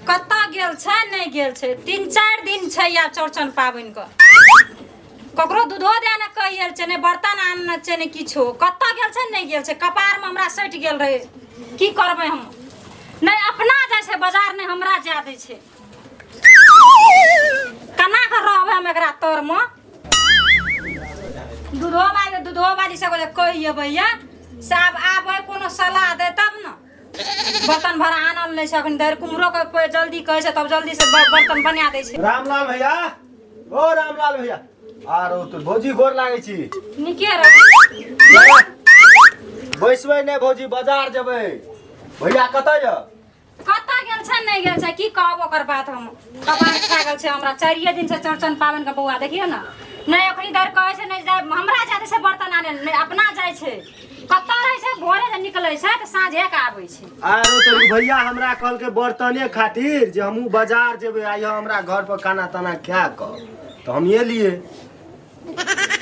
कतऽ गेल छै नहि गेल छै 3-4 दिन छै आब चौड़चन पाबनिके ककरो दूधो दए ने कहि आयल छै नहि बर्तन आनने छै नहि किछो कतऽ गेल छै नहि गेल छै कपारमे हमरा सटि गेल रहै की करबै हम नहि अपना जाइ छै बाजार नहि हमरा जाय दै छै केना कऽ रहबै हम एकरा तरमे दूधो वाली दूधो वाली सब कहि अबै यऽ से आब आबै कोनो सलाह दे तब ने बर्तन भरा आनल नहि छै अखन धरि कुम्हरो के कोइ जल्दी कहै छै तब जल्दी से बर्तन बना दै छै रामलाल भैया ओ रामलाल भैया आरो तो भौजी गोर लागै छी नीके रहू बैसबै नहि भौजी बाजार जेबै भैया कतऽ यऽ कतऽ गेल छै नहि गेल छै की कहब ओकर बात हम कपार खा गेल छै हमरा चारिये दिन से चौड़चन पाबनि के बौआ देखियौ ने नहि अखनी धरि कहै छै नहि जाय हमरा जाय दै छै बर्तन आनै लए, नहि अपना जाइ छै कतऽ रहै छै भोरे जे निकलै छै तऽ साँझे के आबै छै आरो तो भैया हमरा कहलकै बर्तने खातिर जे हमहूँ बाजार जेबै आइ हमरा घर पर खाना ताना खा कऽ तऽ हम एलियै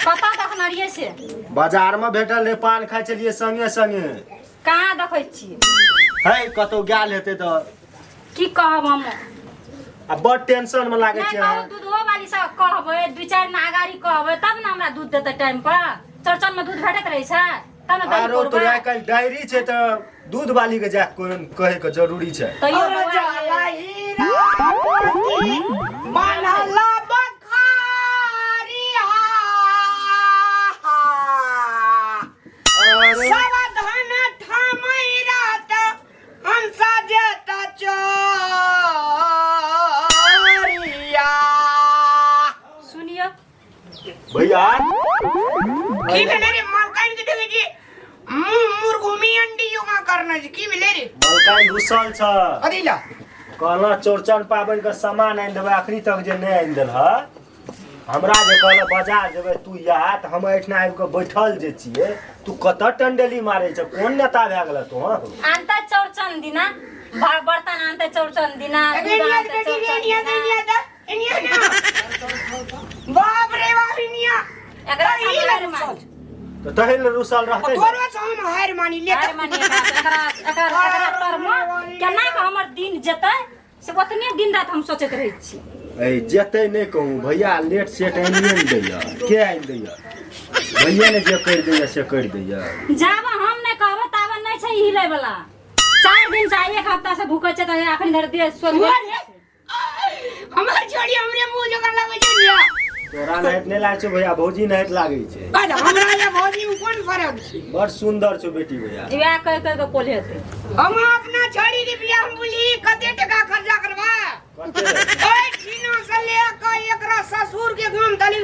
कतऽ देखने रहियै से बाजारमे भेटल रहै पान खाइ छलियै संगे संगे कहाँ देखै छियै है कतौ गेल हेतै तऽ की कहब हम आ बड टेंशन मे लागै नहि छै कहू दूधो वाली सब कहबै दू चारि दिन अगाड़ी कहबै तब ने हमरा दूध देतै टाइम पर चौड़चन मे दूध भेटैत रहै छै तब ने दही आरो तोरा पौरबै। आइ काल्हि डायरी छै तऽ दूध वाली के जाके कोन कहे के जरूरी छै तैयो और बौआ जाला हीरा मोती बान्हल बखारिया अरे सब धन ठामै रहत हंसा जेत चोरिया सुनियो भैया की भेलै रे मलकाइन के देखै छी मुँह मुरघुमी अंडी योगा करना छै की भेलै रे मलकाइन रुसल छ कथी ला कहलहुँ चौड़चन पाबनि के सामान आनि देबै अखनी तक जे नहि आनि देलह हमरा जे कहलक बाजार जेबै तू या तऽ हम एहिठिना आबि कऽ बैठल जे छियै तू कतऽ टंडेली मारै छ कोन नेता भए गेल तू हँ आनतै चौड़चन दिना बर्तन आनतै चौड़चन दिना दूध एनिया आनतै बेटी रे चौड़चन एनिया दिना एनिया दा एनिया ना बाप रे बाप एनिया एकरा ई सब हारि लग मानी। तऽ तहि लए रुसल रहतै ने। तोरो से हम हारि मानी ले हारि मानी एकरा एकरा एकरा एकरा तरमे केना कऽ हमर दिन जेतै से ओतने दिन राति हम सोचैत रहै छी ऐ जेतै नहि कहूँ भैया लेट सेट आनिए ने दैया के आनि दैया भैया ने जे करि दैया से करि दैया जाबे हम नहि कहबै ताबे नहि छै हिलै वाला 4 दिन से एक हफ्ता से भूखल छै तऽ अखन धरि देह सोझ हमर छोड़ी हमरे मुंह जकाँ लगै छै ने तोरा नाहित नहि लागै छौ भैया भौजी नाहित लागै छै बस हमरा या भौजी मे कोन फरक छै बड़ सुन्दर छौ बेटी भैया इएह कहि कहि कऽ पोल्हेतै हम अपना छोड़ी के बियाह में बोली कते टका खर्चा करबा कते ओइ ठीना से ले के एकरा ससुर के गाम तली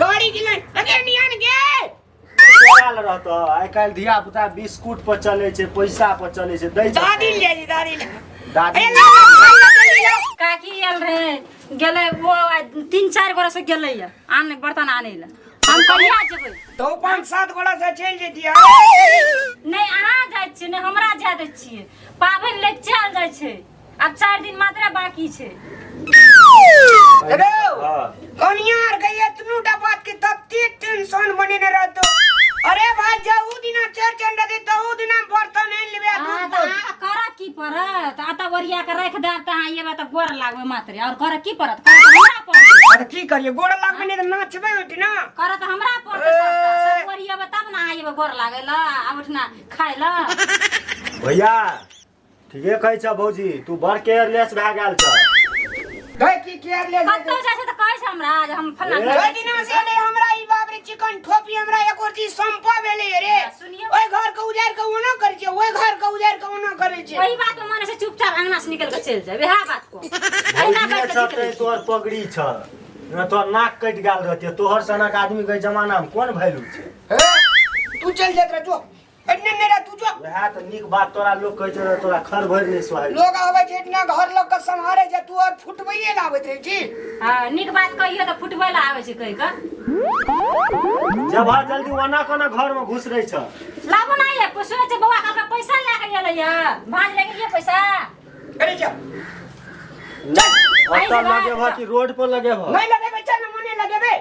गाड़ी के लाइन अगे नियन गे तोरा लए रहतौ आइ काल्हि धिया पुता बिस्कुट पर चलै छै पैसा पर चलै छै दै छै दादी ले जी दादी ले दादी ए ला ला खाइ ला जल्दी ला काकी आयल रहे गेलै ओ आइ 3-4 गोरा से गेलै यऽ आन बर्तन आनै लए हम कहिया जेबै तो 5-7 गोड़ा से चलि जैतियै नहि अहाँ जाइ छियै नहि हमरा जाय दै छियै पाबनि लग चल जाइ छै आब 4 दिन मात्र बाकी छै रे हाँ। कनिया आर के एतनू टा बात के तते टेंशन बनेने रहतो अरे भाई जहू दिना चौरचन रहते तहू दिना बर्तन आनि लेबे आ हाँ, दूध तऽ बोल। अहाँ करऽ की पड़त आ तऽ ओरिया के राखि देब तऽ अहाँ एबै तऽ गोर लागबै मात्रे आओर करऽ की पड़त करऽ तऽ हमरा पड़तै अरे की करिए गोड़ लागबे नहीं तऽ नाचबे उठ ना करऽ तऽ हमरा पड़तै सबटा सब ओरियेबै तब ने अहाँ एबै गोर लागै लए आ उठना खाय लए भैया ठीके कहै छ भौजी तू बड़ केयरलेस भए गेल छ गई की केयरलेस कतौ जाइ छै तऽ कहै छै हमरा जे हम फल्लाँ ए। ओइ दिना से एलै हमरा ई बाप रे चिकन ठोपी हमरा एको चीज संपा भेलै रे सुनियौ। ओइ घर के उजारि के ओना करै छै ओइ घर के उजारि के ओना करै छै ओही बात में मन से चुपचाप अंगना से निकल के चलि जाए वएह बात को अहिना भौजीए बैठ छ के तैं तोहर पगड़ी छ नहि तोहर नाक कटि गेल रहतियै तोहर सनक आदमी के जमाना मे कोन वैल्यू छै हे तू चल जात रह जो एतने नहि रह तू जो वएह तऽ नीक बात तोरा लोक कहै छै तोरा खर भरि नहि सोहाइ छै। लोग आबै छै इतना घर लोग के सम्हारे छै तू और फुटबैये लाबैत रहै छी हाँ नीक बात कहियो तऽ फुटबै लए आबै छै कहि कऽ जब हा जल्दी ओना कोना घर में घुस रहे छ लाबो ना ये सुनै छै बौआ कहलकै पैसा लए कऽ एलै ये भाँज लए गेलियै पैसा अरे जा चल ओतऽ लगेबह कि रोड पर लगेबह नहीं लगेबे चल ना मने लगेबे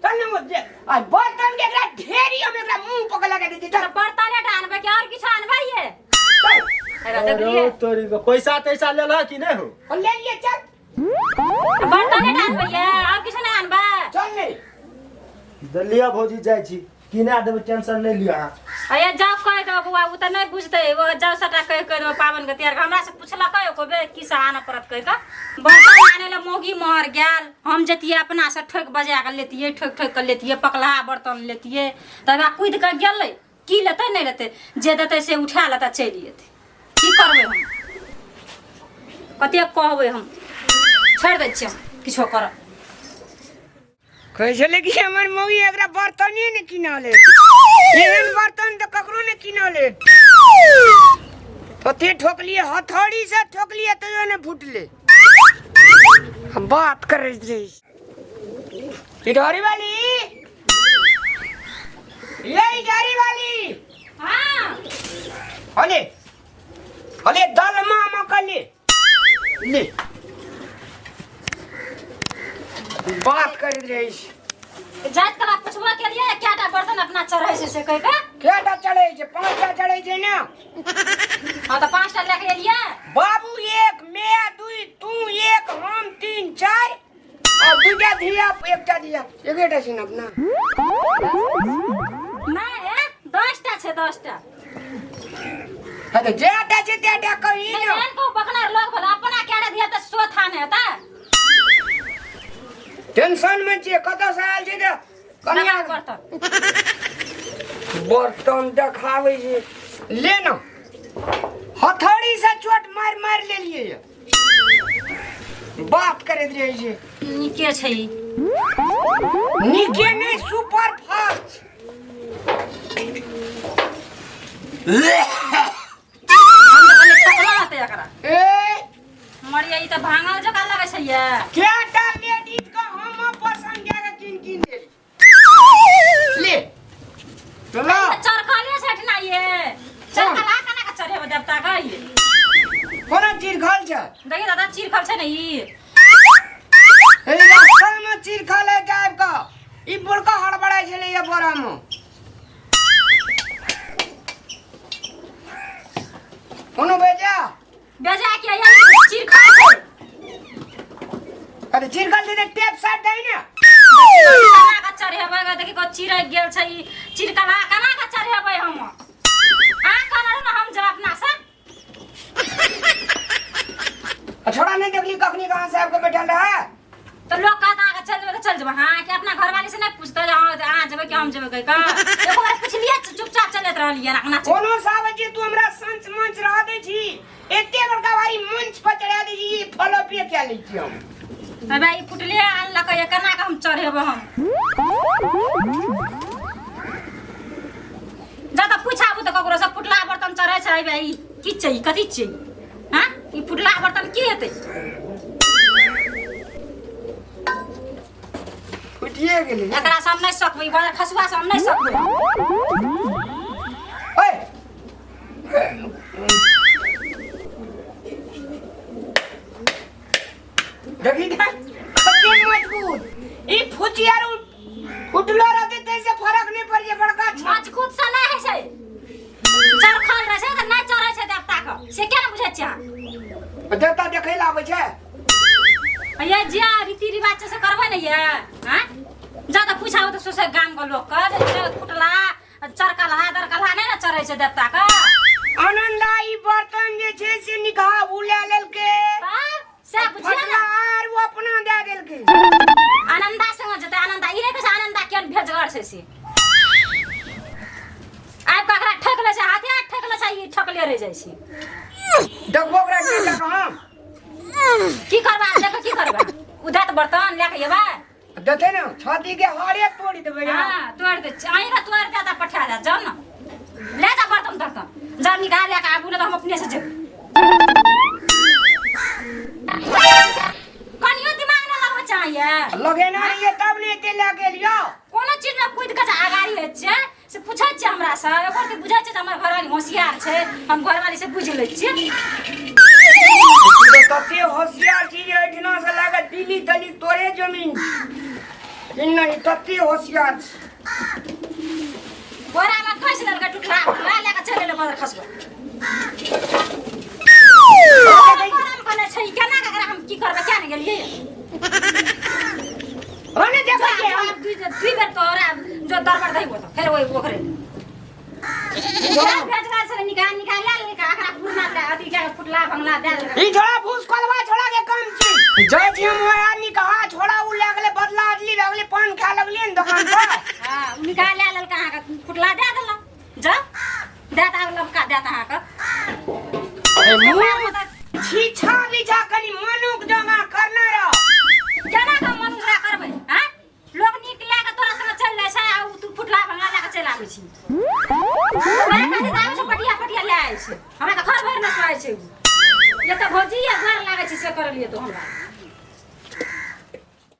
चल ना मुझे आ बर्तन के एकरा ढेरी हम एकरा मुंह पकड़ लगा देती तऽ चल बर्तने टा आनबै कि आओर किछु आनबै ये चल अरे देखलिए अरे तोरी के पैसा तैसा लेलह कि नहीं हो? और ले लिए चल। बर्तन नहि आनबै ये और किछु नहि आनबै। चल नहीं। लिअ भौजी, जाइ छी किना देबै, टेंशन नहि लिअ अहाँ। अये जाउ कहि दो बौआ, ओ तऽ नहि बुझतै। ओ जाउ सबटा कहि कहि देबै पाबनि के तिहार। हमरा से पुछलकै एको बेर की सब आनऽ पड़त कहि कऽ। बर्तन आनै लए मौगी महर गेल, हम जैतियै अपना से ठोकि बजा कऽ लेतियै, ठोकि ठोकि कऽ लेतियै, पकलहा बर्तन लेतियै। तऽ हमरा कुदि कऽ गेलै, की लेतै नहि लेतै, जे देतै से उठा लेतै चलि जेतै। की करबै हम, कतेक कहबै हम, छोड़ि दै छियै हम किछो करब। कहै छलै कि हमर मौगी एकरा बर्तने ने किना लेत, एहन बर्तन तऽ ककरो ने किना लेत। ओते ठोकलिए हथौड़ी से ठोकलिए तैयो ने फुटले। हम बात करैत रही इधरी वाली, ये इधरी वाली। हाँ। अरे अरे दलमा मकले ले बात करैत रहै छी। जाइत कला पुछबो केलियै कएटा बर्तन अपना चढ़ै छै से कहि कऽ। कएटा चढ़ै छै? 5टा चढ़ै छै ने। हाँ तऽ 5टा लए कऽ एलियै। बाबू 1, my 2, तू 1, हम 3, 4 आ 2टा धिया, 1टा धिया, एकेटा छै ने अपना। नहि, 10टा छै, 10टा। हाँ तऽ जेटा छै तेटा कही ने। एहन कहू बकनार लोग भेल, अपना कएटा धिया तऽ सो था नहि हेतै। टेंशन में छियै, कतऽ से आयल छै तऽ कनिया बर्तन बर्तन देखाबै छै। ले न हथौड़ी से चोट मारि मारि लेलियै ये। बात करैत रहै छै। नीके छै ई। नीके नहि, सुपर फास्ट। हम तऽ कहलियै टकला हेतै एकरा। ए मरिया, ई तऽ भांगल जकाँ लगै छै ये। केटा लेडीज के हम पसंद कए के कीन कीन देली। ले चलो। चरकले छै एहिठिना ये। चरकला केना के चढ़ेबै देवता के ये? कोना चिरखल छै? देखी दादा, चिरखल छै ने ई। ए रास्ता में चिरखल है जायब का। ई बुड़का हड़बड़ाइ छलै ये बोरा में। कोनो बेजा? बेजा के ये चिरखल छै। अरे चिरखल दे टेप साइड दे ने। केना के चढ़ेबै गे? देखी को चिरक गेल छै ई। चिरकला केना के चढ़ेबै हम? आ कहलहुँ ने हम जब अपना से। छोड़ा नहीं देखली कखनी कहाँ से आपके बैठल रहा। तो लोग कहता अहाँके चल जेबै तऽ चल जेबै। हाँ, कि अपना घरवाली से नहीं पूछते जे हाँ, अहाँ जेबै कि हम जेबै कहि कऽ। एको बार पुछलियै, चुपचाप चलैत रहलियै अंगना। कोनो साहब जे तू हमरा संच मंच रह दै छी, एते बड़का भारी मंच पर चढ़ा दै छी, ई फलो पिए क्या लै छी हम। अबे ई फुटले आनलकै, केना के हम चढ़ेबै हम? जा तऽ पूछाबू तऽ ककरो से फुटला बर्तन चढ़ै छै। अबे ई की छै, कथी छै? हाँ, ई फुटला बर्तन की हेतै? फुटिए गेलै। एकरा से हम नहि सकबै, बड़ खसुआ से हम नहि सकबै। ओए देखी त कते मजबूत ई फुचियार फुटलो रहते तैसे फरक नहीं पड़ जे बड़का छै। मजबूत से नहि होइ छै, चरखल रहै छै तऽ नहि चढ़ै छै देवता के, से किया ने बुझै छियै अहाँ? देवता देखै लए आबै छै। ये जे रीति रिवाज छै से करबै ने ये। हाँ, जा तऽ पूछाबू तऽ सोसे गाम के लोक के जे फुटला चरकलहा दरकलहा नहि ने चढ़ै छै देवता के। आनंदा ई बर्तन जे छै से निकाह उ लए लेलकै। से बुझियौ ने। फटला आर ओ अपना दए देलकै। आनंदा संग जेतै आनंदा, ई नहि कहै छै आनंदा केहन भेजगर छै से। आब ककरा ठकि लै छै, हाथे हाथ ठकि लै छै, ई ठकले रहि जाइ छै। देखबो ओकरा बेटा के हम। की करबै आब, देखो की करबै? उधर तऽ बर्तन लए कऽ एबै। देतै ने छाती के हारे तोड़ि देबै। हाँ, तोड़ि दै छियै। अहीं के तोड़ि देत आ पठा देत। जाउ ने, लए जा बर्तन तर्तन, जाउ निकाल लए कऽ आबू ने तऽ हम अपने से जेबै। कनियो दिमाग नहि लगबै चाहिए। लगेना रहिए तब ने एते लए के एलियौ। कोनो चीज में कूदि कऽ जे अगाड़ी होइ छियै से पूछै छियै हमरा से, एको रत्ती बुझै छियै जे हमर घरवाली होशियार छै, हम घरवाली से बुझि लै छियै। तू तऽ तते होशियार छी जे एहिठिना से लए कऽ दिल्ली तल्ली तोरे जमीन छी। नहि तते होशियार छी। बोरा में कसि लेलकै टुटला फुटला, लए कऽ चलि एलै बदर खसबै। देखै करम कने छै केना के एकरा हम की करबै क्या ने गेलियै ओने देखै जो छियै आब दुई दुई बेर तोरा जो दरबर दैबो त फेर ओइ ओकरे भेजगा से निकाल निकाल ले ले एकरा पुरना दे अथी के फुटला भंगला दे देलकै। ई छोड़ा फूस कलवा छोड़ा के काम छी जय जी हम ओए आदमी कहा छोड़ा उ लागले बदला अदली लगले पान खा लगले ने दुकान पर हाँ निकाल ले लेलकै अहाँके फुटला दे देलक जा दे त आब लबका दे त अहाँके ए मुँह छीछा बीछा कनी मनुक जंगा करना रह केना के मन उजरा करबै हैं लोग नीक लए के तोरा संगे चलि जाइ छै आ उ तू फुटला भंगला लए के चलि आबै छी वएह खातिर तऽ आबै छै पटिया पटिया लए आबै छै हमरा तऽ घर भरि नसवाइ छै उ ये तऽ भौजी ये गोर लागै छै से करलियै तो हमरा